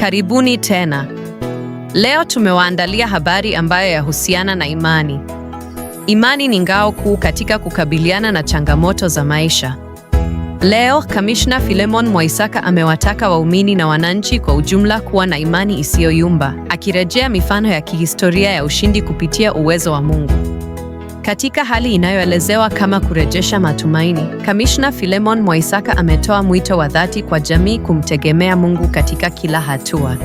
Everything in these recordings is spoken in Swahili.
Karibuni tena. Leo tumewaandalia habari ambayo yahusiana na imani. Imani ni ngao kuu katika kukabiliana na changamoto za maisha. Leo Kamishna Philemon Mwaisaka amewataka waumini na wananchi kwa ujumla kuwa na imani isiyoyumba, akirejea mifano ya kihistoria ya ushindi kupitia uwezo wa Mungu. Katika hali inayoelezewa kama kurejesha matumaini, Kamishna Philemon Mwaisaka ametoa mwito wa dhati kwa jamii kumtegemea Mungu katika kila hatua.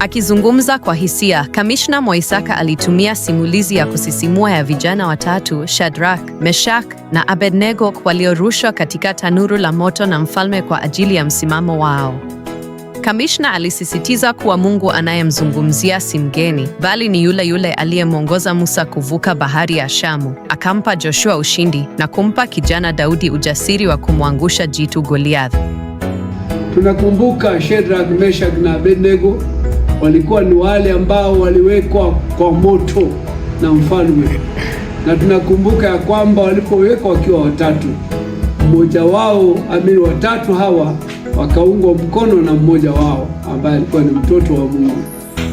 Akizungumza kwa hisia, Kamishna Mwaisaka alitumia simulizi ya kusisimua ya vijana watatu, Shadrach, Meshach na Abednego, waliorushwa katika tanuru la moto na mfalme kwa ajili ya msimamo wao. Kamishna alisisitiza kuwa Mungu anayemzungumzia si mgeni, bali ni yule yule aliyemwongoza Musa kuvuka bahari ya Shamu, akampa Joshua ushindi na kumpa kijana Daudi ujasiri wa kumwangusha jitu Goliath. Tunakumbuka Shadrach, Meshach na Abednego walikuwa ni wale ambao waliwekwa kwa moto na mfalme, na tunakumbuka ya kwamba walipowekwa wakiwa watatu, mmoja wao amini, watatu hawa wakaungwa mkono na mmoja wao ambaye alikuwa ni mtoto wa Mungu.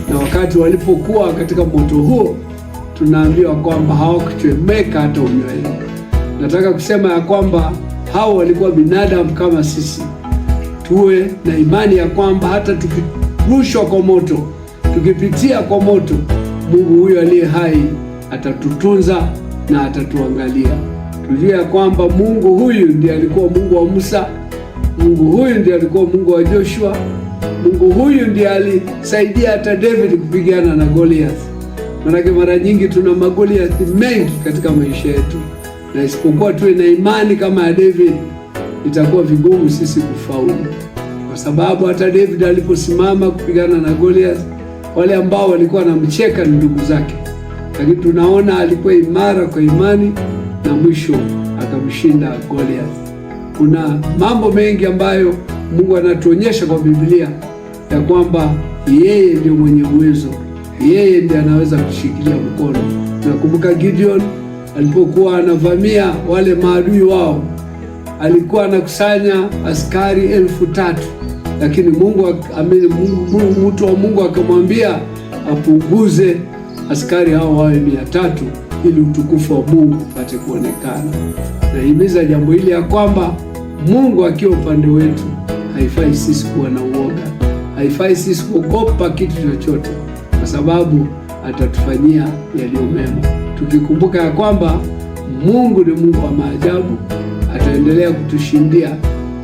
Na wakati walipokuwa katika moto huo, tunaambiwa kwamba hawakuchomeka hata unywele. Nataka kusema ya kwamba hao walikuwa binadamu kama sisi. Tuwe na imani ya kwamba hata tukirushwa kwa moto, tukipitia kwa moto, Mungu huyo aliye hai atatutunza na atatuangalia. Tujue ya kwamba Mungu huyu ndiye alikuwa Mungu wa Musa, Mungu huyu ndiye alikuwa Mungu wa Joshua, Mungu huyu ndiye alisaidia hata David kupigana na Goliath. Manake mara nyingi tuna magoliath mengi katika maisha yetu, na isipokuwa tuwe na imani kama ya David, itakuwa vigumu sisi kufaulu, kwa sababu hata David aliposimama kupigana na Goliath, wale ambao walikuwa wanamcheka ni ndugu zake, lakini tunaona alikuwa imara kwa imani na mwisho akamshinda Goliath. Kuna mambo mengi ambayo Mungu anatuonyesha kwa Biblia ya kwamba yeye ndio mwenye uwezo, yeye ndiye anaweza kushikilia mkono. Nakumbuka Gideon alipokuwa anavamia wale maadui wao, alikuwa anakusanya askari 3,000 lakini Mungu amini, Mungu, mtu wa Mungu akamwambia apunguze askari hao wawe 300 ili utukufu wa Mungu upate kuonekana. Nahimiza jambo hili ya kwamba Mungu akiwa upande wetu, haifai sisi kuwa na uoga, haifai sisi kuogopa kitu chochote, kwa sababu atatufanyia yaliyo mema, tukikumbuka ya kwamba Mungu ni Mungu wa maajabu, ataendelea kutushindia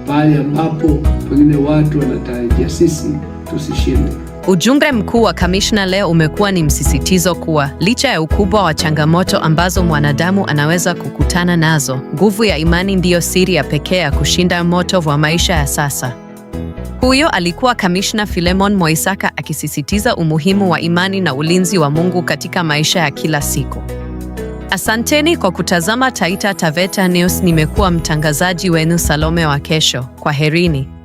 pale ambapo pengine watu wanatarajia sisi tusishinde. Ujumbe mkuu wa kamishna leo umekuwa ni msisitizo kuwa licha ya ukubwa wa changamoto ambazo mwanadamu anaweza kukutana nazo, nguvu ya imani ndiyo siri ya pekee ya kushinda moto wa maisha ya sasa. Huyo alikuwa Kamishna Philemon Mwaisaka akisisitiza umuhimu wa imani na ulinzi wa Mungu katika maisha ya kila siku. Asanteni kwa kutazama Taita Taveta News. Nimekuwa mtangazaji wenu Salome wa Kesho. Kwaherini.